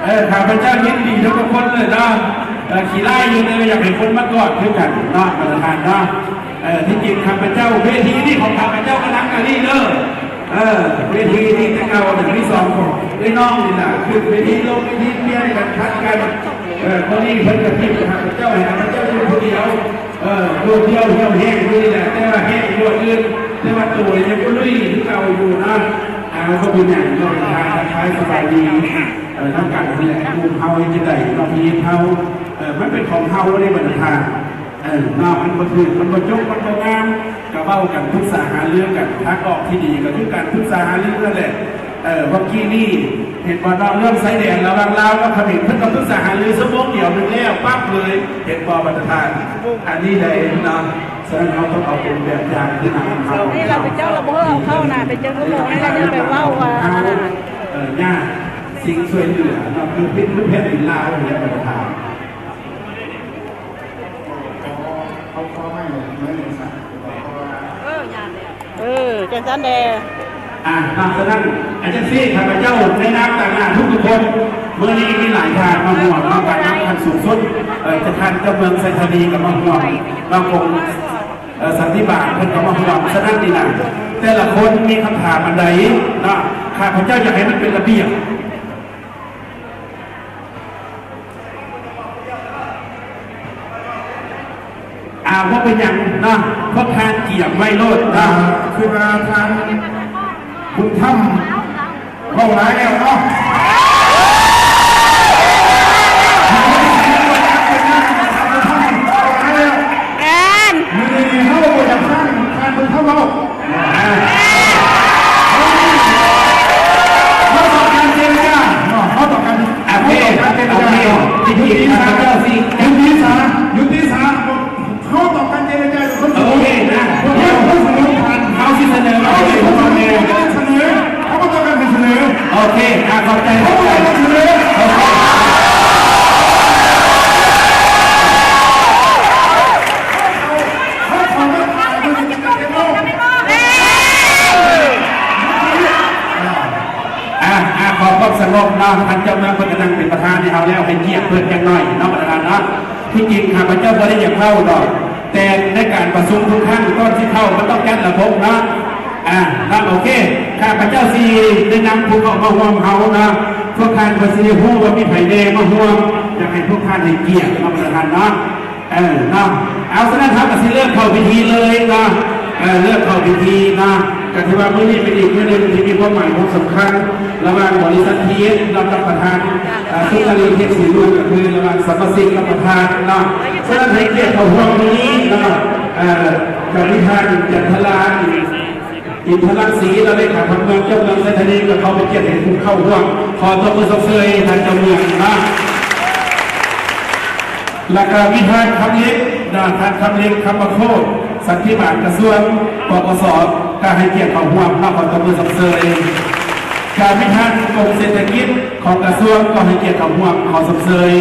ເອີ ຂ້າພະເຈົ້າຍິນດີນຳທຸກຄົນເລີຍເນາະ. ເອີ ຂີ້ລ້າຍຢູ່ ແຕ່ວ່າຢາກໃຫ້ຄົນມາກອດຄືກັນເນາະ ປະທານເນາະ. ເອີ ທີ່ຈິງຂ້າພະເຈົ້າ ເວທີນີ້ຂອງຂ້າພະເຈົ້າກຳລັງອັນນີ້ເດີ. ເອີ ເວທີນີ້ແຕ່ເກົ່ານະ ມີສອງເອື້ອຍນ້ອງນີ້ລະ ຂຶ້ນເວທີ ລົງເວທີ ປ່ຽນກັນ ຜັດກັນ. ເອີ ຄົນນີ້ເພິ່ນກະຖິ້ມຂ້າພະເຈົ້າ ໃຫ້ຂ້າພະເຈົ້າຢູ່ຜູ້ດຽວ. ເອີ ໂດດດ່ຽວ ຫ່ຽວແຮງຢູ່ນີ້ແຫຼະ ແຕ່ວ່າແຮງກວ່າຄົນອື່ນ ແຕ່ວ່າໂຕຍັງບໍ່ລຸຍຄືເກົ່າຢູ່ນະ. ເອົາ ບໍ່ເປັນຫຍັງເນາະ ທັກທາຍສະບາຍດີ ເອີ ທາງການນີ້ແຫຼະ ກຸ່ມເຮົາເຮັດຈັ່ງໃດເນາະ ຊີວິດເຮົາ ເອີ ມັນເປັນຂອງເຮົາເດ້ບັດນີ້ທ່ານ. ເອີ ເນາະ ມັນບໍ່ຖືກ ມັນບໍ່ຈົບ ມັນບໍ່ງາມ ກະເວົ້າກັນ ປຶກສາຫາລືກັນ ທາງອອກທີ່ດີກະຄືການປຶກສາຫາລືນັ້ນແຫຼະ. ເອີ ເມື່ອກີ້ນີ້ເຫັນບໍ່ເນາະ ເລື່ອງຊາຍແດນລະຫວ່າງລາວກັບຂະເໝນ ເພິ່ນກະປຶກສາຫາລືຊົ່ວໂມງດຽວໜຶ່ງແລ້ວປັບເລີຍ ເຫັນບໍ່ບັດທ່ານ? ອັນນີ້ໄດ້ເນາະ ສະນັ້ນເຮົາຕ້ອງເອົາເປັນແບບຢ່າງທີ່ນຳເຮົາ ນີ້ລະເປັນເຈົ້າລະບໍ່ເອົາເຂົ້ານະ ເປັນເຈົ້າລະບໍ່ໃຫ້ລະຍັງໄປເວົ້າວ່າ ເອີ ຍາກສິ່ງຊ່ວຍເຫຼືອເນາະ ຄື ຄືແຜ່ນດິນລາວນີ້ແຫຼະບັດທ່ານ. ເອີ ຈັ່ງຊັ້ນແດ່. ອາ ນອກຈາກນັ້ນ ອາ ຈັ່ງຊີ້ ຂ້າພະເຈົ້າໃນນາມຕາງໜ້າທຸກໆຄົນ ມື້ນີ້ມີຫຼາຍທ່ານມາຮ່ວມເນາະ ການນຳຂັ້ນສູງສຸດ ເອີ ຈາກທ່ານເຈົ້າເມືອງໄຊທານີກະມາຮ່ວມ ມາກົມ ເອີ ສັນຕິບານເພິ່ນກະມາຮ່ວມ. ສະນັ້ນນີ້ນະ ແຕ່ລະຄົນມີຄຳຖາມອັນໃດເນາະ ຂ້າພະເຈົ້າຢາກໃຫ້ມັນເປັນລະບຽບ. ອາ ບໍ່ເປັນຫຍັງເນາະ ພວກທ່ານກຽມໄວ້ໂລດເນາະ. ຄືວ່າທ່ານບຸນທຳເວົ້າຫຼາຍແລ້ວເນາະ ແມ່ນ ມື້ນີ້ເຮົາບໍ່ຢາກຟັງທ່ານບຸນທຳເວົ້າ. ເຮົາຕ້ອງການເຈລະຈາເນາະ ເຮົາຕ້ອງການ ໂອເຄ ໂອເຄ ຍຸຕິສາ ຍຸຕິສາ ຍຸຕິສາ ເຮົາຕ້ອງການເຈລະຈາກັບຄົນສະຫງົບ ໂອເຄນະ ພວກເຮົາຄົນສະຫງົບ ເຮົາຊິສະເໜີ ເຮົາຊິສະເໜີ ເຮົາບໍ່ຕ້ອງການໃຫ້ສະເໜີ ໂອເຄ ອາ ຂອບໃຈ ເຮົາບໍ່ຕ້ອງການສະເໜີ ໂອເຄ. ອາ ອາ ຂໍຄວາມສະຫງົບເນາະ ທ່ານເຈົ້າເມືອງເພິ່ນກະນັ່ງເປັນປະທານໃຫ້ເຮົາແລ້ວ ໃຫ້ກຽດເພິ່ນຈັກໜ້ອຍເນາະ ປະທານເນາະ. ທີ່ຈິງຂ້າພະເຈົ້າບໍ່ໄດ້ຢາກເວົ້າດອກ ແຕ່ໃນການປະຊຸມທຸກຄັ້ງ ກ່ອນຊິເຂົ້າມັນຕ້ອງຈັດລະບົບເນາະ. ອາ ເນາະ ໂອເຄ ຂ້າພະເຈົ້າຊິແນະນຳຜູ້ເຂົ້າມາຮ່ວມເຮົາເນາະ ພວກທ່ານກໍຊິໄດ້ຮູ້ວ່າມີໃຜແດ່ມາຮ່ວມ ຢາກໃຫ້ພວກທ່ານໃຫ້ກຽດເນາະ ປະທານເນາະ. ເອີ ເນາະ ເອົາ ສະນັ້ນເຮົາກະຊິເລີ່ມເຂົ້າພິທີເລີຍເນາະ ເອີ ເລີ່ມເຂົ້າພິທີເນາະ. ກະຖືວ່າມື້ນີ້ເປັນອີກມື້ໜຶ່ງທີ່ມີຄວາມໝາຍຄວາມສຳຄັນ ລະຫວ່າງບໍລິສັດ ທີເອັສ ເນາະ ກັບປະທານ ເອີ ສຸນາລີ ເທບສີເມືອງ ກະຄືລະຫວ່າງສະມາຊິກກັບປະທານເນາະ. ສະນັ້ນໃຫ້ກຽດເຂົ້າຮ່ວມມື້ນີ້ເນາະ ເອີ ກະມີທ່ານ ຈັນທະລາ ອິນທະລັງສີ ລະເລຂາພັກເມືອງ ເຈົ້າເມືອງໄຊທານີ ກະເຂົ້າເປັນກຽດໃຫ້ຜູ້ເຂົ້າຮ່ວມ ຂໍຕົບມືຊົມເຊີຍທ່ານເຈົ້າເມືອງເນາະ. ລະກະມີທ່ານຄຳເລັກເນາະ ທ່ານຄຳເລັກ ຄຳມະໂຄດ ສັນຕິບານກະຊວງ ປກສ ກະໃຫ້ກຽດເຂົ້າຮ່ວມເນາະ ຂໍຕົບມືຊົມເຊີຍ. ກະມີທ່ານກົມເສດຖະກິດຂອງກະຊວງ ກໍໃຫ້ກຽດເຂົ້າຮ່ວມ ຂໍຊົມເຊີຍ.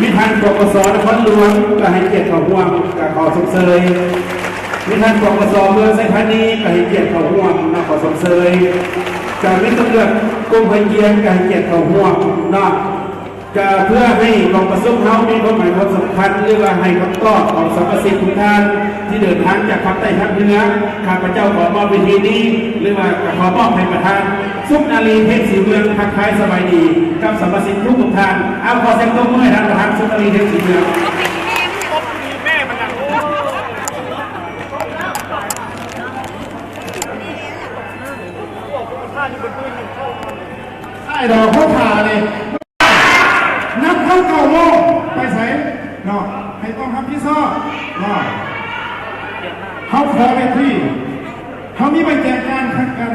ມີທ່ານ ປກສ ນະຄອນຫຼວງ ກະໃຫ້ກຽດເຂົ້າຮ່ວມ ກະຂໍຊົມເຊີຍ. ມີທ່ານ ປກສ ເມືອງໄຊທານີ ກະໃຫ້ກຽດເຂົ້າຮ່ວມເນາະ ຂໍຊົມເຊີຍ. ກະມີຕຳຫຼວດກົມຫ້ວຍກຽງ ກະໃຫ້ກຽດເຂົ້າຮ່ວມເນາະ. ກະເພື່ອໃຫ້ກອງປະຊຸມເຮົາມີຄວາມໝາຍຄວາມສຳຄັນ ຫຼືວ່າໃຫ້ຄຳຕອບຂອງສະມາຊິກທຸກທ່ານທີ່ເດີນທາງຈາກພາກໃຕ້ພາກເໜືອ, ຂ້າພະເຈົ້າຂໍມອບເວທີນີ້ ຫຼືວ່າກະຂໍມອບໃຫ້ປະທານ ສຸນາລີ ເທບສີເມືອງ ທັກທາຍສະບາຍດີກັບສະມາຊິກທຸກໆທ່ານ. ເອົາ ຂໍສຽງຕົບມືໃຫ້ທ່ານປະທານ ສຸນາລີ ເທບສີເມືອງ. ອ້າຍດອກ ເຂົາຖ້າເດ້. ນັດເຮົາເກົ້າໂມງ ໄປໃສເນາະ ໃຫ້ຕ້ອງຮັບຜິດຊອບເນາະ. ເຮົາຂໍເວທີ ເຮົາມີໃບແຈ້ງການ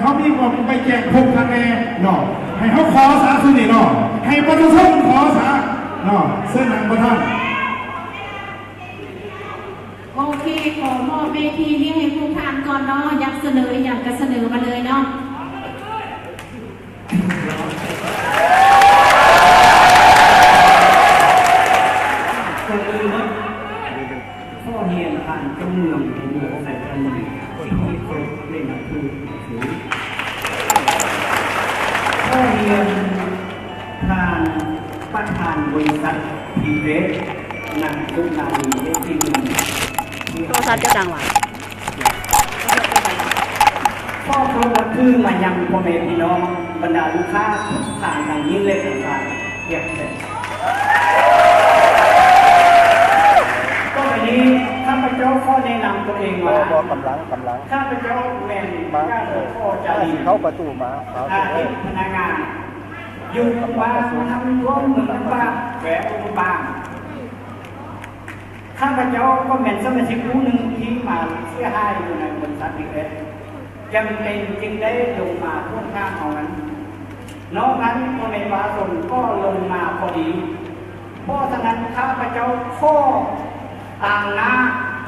ເຮົາມີໃບແຈ້ງພົບກັນແດ່ເນາະ ໃຫ້ເຮົາຂໍສາຊຸນີ້ເນາະ ໃຫ້ປະຊາຊົນຂໍສາເນາະ. ເຊີນນາງປະທານ. ໂອເຄ ຂໍມອບເວທີນີ້ໃຫ້ພວກທ່ານກ່ອນເນາະ ຢາກສະເໜີຫຍັງກະສະເໜີມາເລີຍເນາະ. ກ່ອນອື່ນເນາະ ຂໍຮຽນທ່ານເຈົ້າເມືອງ ເມືອງໄຊທານີ ທີ່ເຄົາລົບໃນນັບຖືສູງ. ຂໍຮຽນ ຜ່ານບໍລິສັດ ພີເວສ ນາງສຸນາລີ ເລກທີໜຶ່ງ ໂທລະສັບເຈົ້າດັງຫວາ? ຂໍເຄົາລົບນັບຖືມາຍັງພໍ່ແມ່ພີ່ນ້ອງ ບັນດາລູກຄ້າທຸກທ່ານ ທັງຍິງ ແລະ ທັງຊາຍ ຢ່າງແທ້. ຕໍ່ໄປນີ້ ຂ້າພະເຈົ້າຂໍແນະນຳຕົວເອງວ່າ ບໍ່ ບໍ່ ກຳລັງ ກຳລັງ ຂ້າພະເຈົ້າແມ່ນ ມາ ເອີ ເຈົ້າ ເຂົ້າປະຕູມາ ອາ ອາ ເອີ ພະນັກງານ ຢູ່ບ້ານທຳລວມເມືອງລຳປາງ ແຂວງຫຼວງພະບາງ. ຂ້າພະເຈົ້າກໍແມ່ນສະມາຊິກຜູ້ໜຶ່ງທີ່ມາເສຍຫາຍຢູ່ໃນບໍລິສັດ ບີເອສ ຈຳເປັນຈຶ່ງໄດ້ລົງມາທວງຖາມເອົາເງິນ. ນອກນັ້ນ ພໍ່ແມ່ປະຊາຊົນກໍລົງມາພໍດີ. ເພາະສະນັ້ນ ຂ້າພະເຈົ້າຂໍຕາງໜ້າ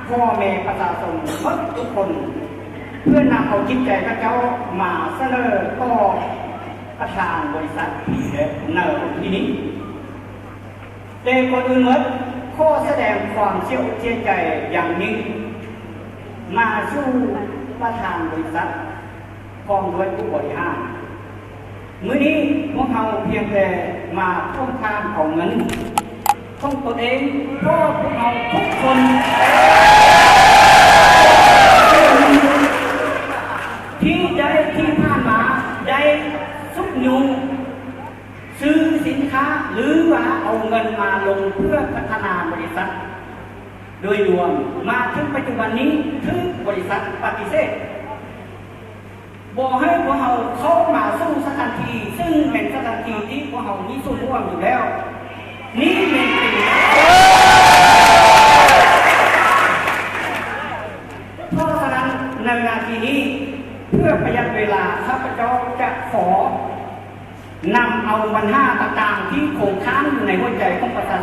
ພໍ່ແມ່ປະຊາຊົນໝົດທຸກຄົນ ເພື່ອນຳເອົາຈິດໃຈຂ້າພະເຈົ້າມາສະເໜີຕໍ່ປະທານບໍລິສັດ ພີເອສ ໃນທີ່ນີ້. ແຕ່ກ່ອນອື່ນໝົດ ຂໍສະແດງຄວາມເສຍອົກເສຍໃຈຢ່າງຍິ່ງມາສູ່ປະທານບໍລິສັດ ພ້ອມດ້ວຍຜູ້ບໍລິຫານ. ມື້ນີ້ພວກເຮົາພຽງແຕ່ມາທວງຖາມເອົາເງິນຂອງຕົນເອງ ເພາະພວກເຮົາທຸກຄົນທີ່ໄດ້ ທີ່ຜ່ານມາໄດ້ຊຸກຍູ້ ຊື້ສິນຄ້າ ຫຼືວ່າເອົາເງິນມາລົງເພື່ອພັດທະນາບໍລິສັດໂດຍລວມ ມາເຖິງປັດຈຸບັນນີ້ ຖືກບໍລິສັດປະຕິເສດ ບໍ່ໃຫ້ພວກເຮົາເຂົ້າມາສູ່ສະຖານທີ່ ຊຶ່ງແມ່ນສະຖານທີ່ທີ່ພວກເຮົາມີສ່ວນຮ່ວມຢູ່ແລ້ວ. ນີ້ແມ່ນ ເພາະສະນັ້ນ ໃນນາທີນີ້ ເພື່ອປະຢັດເວລາ ຂ້າພະເຈົ້າຈະຂໍ ນຳເອົາບັນຫາຕ່າງໆທີ່ຄົງຄ້າງຢູ່ໃນຫົວໃຈຂອງປະຊາ